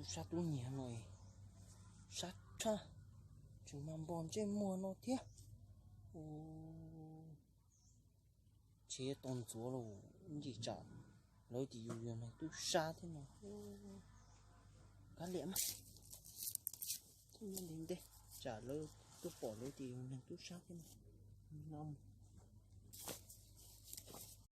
Tub sab tub nyiag no sab tshaj, tseem mas npog ntsej muag no thiab. Ces tau ntxuav los ntsis tsam lawv tias yus yog neeg tub sab thiab no. Kav liam mas, thiab nyob li ntej tsam lawv tuaj pom lawv tias yus neeg tub sab thiab no.